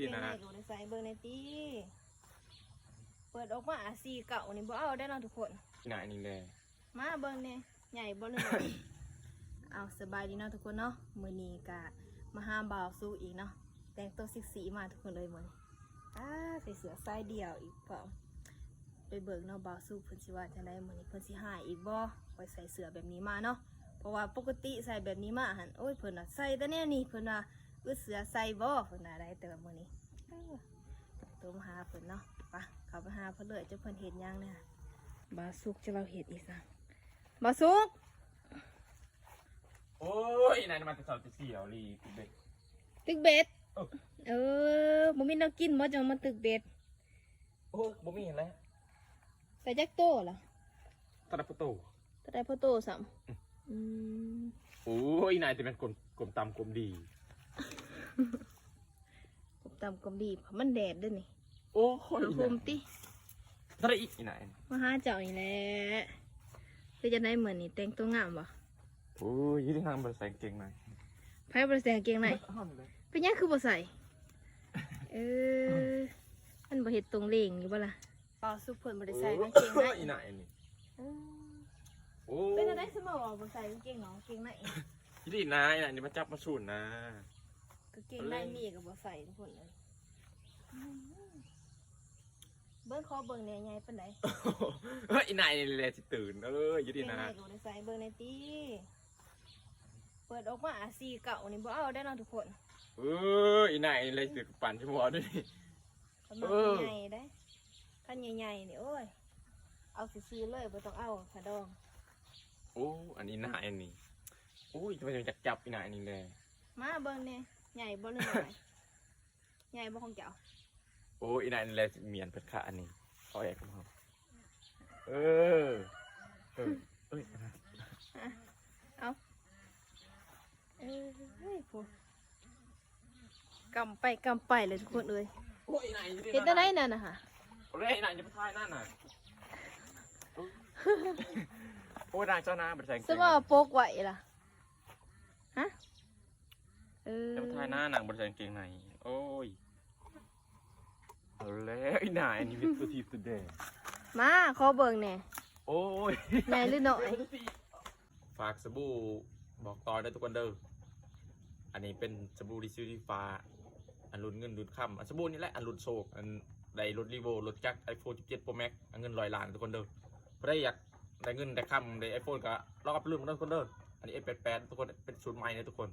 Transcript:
ຕິນະ ເປັນໄງກໍບໍ່ໄດ້ໃສ່ ເບິ່ງແດ່ຕິ. ເປີດອອກມາ ສີ່ເກົ້ານີ້ບໍ່ເອົາໄດ້ເນາະທຸກຄົນ. ໜ້ານີ້ແຫຼະ ມາເບິ່ງແດ່ ໃຫຍ່ບໍ່ ຫຼືນ້ອຍ? ເອົາ ສະບາຍດີເນາະທຸກຄົນເນາະ. ມື້ນີ້ກະມາຫາບ່າວສຸກອີກເນາະ, ແຕ່ງໂຕເຊັກຊີມາທຸກຄົນເອີຍມື້ນີ້. ອ້າ ໃສ່ເສື້ອສາຍດຽວອີກພ້ອມ. ໄປເບິ່ງເນາະ ບ່າວສຸກເພິ່ນຊິວ່າຈັ່ງໃດມື້ນີ້, ເພິ່ນຊິຮ້າຍອີກບໍ່ ຂ້ອຍໃສ່ເສື້ອແບບນີ້ມາເນາະ. ເພາະວ່າປົກກະຕິໃສ່ແບບນີ້ມາຫັ້ນ ໂອ້ຍ ເພິ່ນວ່າໃສ່ແຕ່ແນວນີ້ ເພິ່ນວ່າອຶດເສື້ອໃສ່ບໍ່ ເພິ່ນວ່າໄດ໋. ແຕ່ວ່າມື້ນີ້ ເອີ ໂທມາຫາເພິ່ນເນາະ. ໄປ ເຂົ້າໄປຫາເພິ່ນເລີຍ ຈັກເພິ່ນເຮັດຫຍັງນະ. ບ່າວສຸກ ຈັກລາວເຮັດອີ່ຫຍັງ. ບ່າວສຸກ ໂອ້ຍ ນາຍມາແຕ່ເຊົ້າແຕ່ສຽວລີ ຕຶກເບັດ ຕຶກເບັດ. ເອີ ເອີ ບໍ່ມີແນວກິນບໍ່ ຈັ່ງມາຕຶກເບັດ? ໂອ້ ບໍ່ມີຫັ້ນແຫຼະ. ໄດ້ຈັກໂຕລະ? ເທົ່າໃດພໍໂຕ ເທົ່າໃດພໍໂຕຊ້ຳ. ອືມ ໂອ້ຍ ນາຍ ແຕ່ແມ່ນກົມ ກົມຕ່ຳກົມດີ ກົມຕ່ຳກົມດີ ມັນແດດເດ້ນີ້. ໂອ້ຍ ອຸນຫະພູມຕິ ເທົ່າໃດອີກ ອີນາຍ? ມາຫາເຈົ້ານີ້ແຫຼະ. ເປັນຈັ່ງໃດມື້ນີ້ ແຕ່ງໂຕງາມບໍ່? ໂອ້ຍ ຢູ່ໃນຫ້ອງບໍ່ໄດ້ໃສ່ກາງເກງໃນ. ໃຜບໍ່ໄດ້ໃສ່ກາງເກງໃນ? ເປັນຫຍັງຄືບໍ່ໃສ່? ເອີ ມັນບໍ່ເຮັດຕົງເລງຢູ່ບໍ່ລະ? ບ່າວສຸກເພິ່ນບໍ່ໄດ້ໃສ່ກາງເກງໃນ. ໂອ້ຍ ອີນາຍນີ້ ເອີ ໂອ້ຍ ເປັນຈັ່ງໃດ ສະເໝີວ່າບໍ່ໃສ່ກາງເກງນອກກາງເກງໃນ? ອີ່ຫຼີນາ ອີນາຍນີ້ມາຈັບມາສູນນາ. ກາງເກງໃນມີກໍບໍ່ໃສ່ທຸກຄົນເອີຍ. ເບິ່ງ ຂໍເບິ່ງແດ່ ໃຫຍ່ປານໃດ? ເອີ ອີນາຍນີ້ແຫຼະຊິຕື່ນ. ເອີ ຢູ່ດີນາ ເປັນໄງກໍບໍ່ໄດ້ໃສ່ ເບິ່ງແດ່ຕິ. ເປີດອອກມາ ສີ່ເກົ້ານີ້ບໍ່ເອົາໄດ້ເນາະທຸກຄົນ. ເອີ ອີນາຍນີ້ແຫຼະຊິປານຊິບໍ່ເອົາເດ້ນີ້. ຄັນມັກໃຫຍ່ເດ້ ຄັນໃຫຍ່ໆນີ້ ໂອ້ຍ ເອົາຊື່ໆເລີຍ ບໍ່ຕ້ອງເອົາຜ້າດອງ. ໂອ້ ອັນອີນາຍອັນນີ້ ໂອ້ຍ ຈະໄປຈັບອີນາຍອັນນີ້ແດ່. ມາເບິ່ງແດ່ ໃຫຍ່ບໍ່ ຫຼືນ້ອຍ? ໃຫຍ່ບໍ່ຂອງເຈົ້າ? ໂອ້ຍ ອີນາຍອັນນີ້ແຫຼະ ໝຽນເພິ່ນຂາອັນນີ້ ເອົາແອກເຮົາ. ເອີ ເອີ ເອີຍ ເອົາ ເອີຍ ໂອ້ ກຳໄປກຳໄປເລີຍທຸກຄົນເອີຍ. ໂອ້ຍ ນາຍ ເຮັດແນວໃດນັ້ນນະຫະ? ໂອ້ຍ ນາຍ ຢ່າໄປຖ່າຍນັ້ນນະ. ໂອ້ຍ ນາຍ ເຈົ້ານາ ບໍ່ໄດ້ໃສ່ກາງເກງໃນ ສະມາປົກໄວ້ລະ ຮະ? ເອີ ຢ່າໄປຖ່າຍໜ້ານາງ ບໍ່ໄດ້ໃສ່ກາງເກງໃນ. ໂອ້ຍ ເອົາແລ້ວ ອີນາຍ ອັນນີ້ເປັນຕົວທີ່ສຸດແດງ. ມາ ຂໍເບິ່ງແດ່. ໂອ້ຍ ໃຫຍ່ຫຼືນ້ອຍ? ຝາກສະບູ່ບອກຕໍ່ເດີທຸກຄົນເດີ. ອັນນີ້ເປັນສະບູ່ທີ່ຊື້ທີ່ຟ້າ ອັນລຸ້ນເງິນລຸ້ນຄຳ ອັນສະບູ່ນີ້ແຫຼະ ອັນລຸ້ນໂຊກ ອັນໄດ້ລົດ Revo ລົດຈັກ iPhone ສິບເຈັດ Pro Max ອັນເງິນຮ້ອຍລ້ານທຸກຄົນເດີ. ຜູ້ໃດຢາກໄດ້ເງິນໄດ້ຄຳໄດ້ iPhone ກໍລອງເອົາໄປລຸ້ນເດີທຸກຄົນເດີ. ອັນນີ້ ເອັມ ແປດແປດ ທຸກຄົນ ເປັນສູດໃໝ່ເດີທຸກຄົນ.